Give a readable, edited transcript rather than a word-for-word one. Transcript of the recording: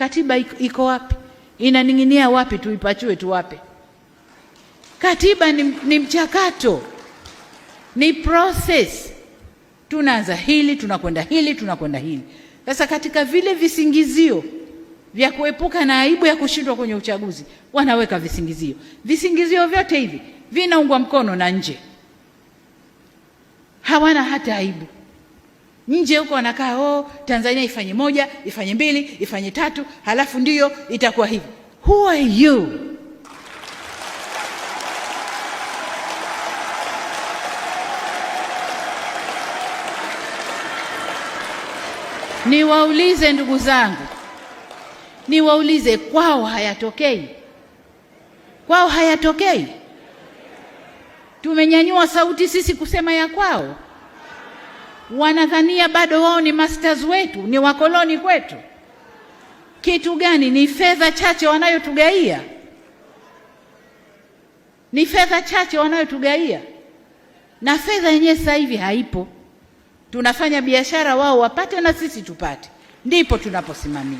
Katiba iko wapi? Inaning'inia wapi? Tuipachue tuwape? Katiba ni mchakato, ni process. Tunaanza hili, tunakwenda hili, tunakwenda hili. Sasa katika vile visingizio vya kuepuka na aibu ya kushindwa kwenye uchaguzi, wanaweka visingizio. Visingizio vyote hivi vinaungwa mkono na nje, hawana hata aibu. Nje huko wanakaa, oh, Tanzania ifanye moja, ifanye mbili, ifanye tatu, halafu ndiyo itakuwa hivi. Who are you? Niwaulize ndugu zangu, niwaulize, kwao hayatokei? Kwao hayatokei? Tumenyanyua sauti sisi kusema ya kwao? Wanadhania bado wao ni masters wetu, ni wakoloni kwetu. Kitu gani? Ni fedha chache wanayotugaia, ni fedha chache wanayotugaia, na fedha yenyewe sasa hivi haipo. Tunafanya biashara, wao wapate na sisi tupate, ndipo tunaposimamia.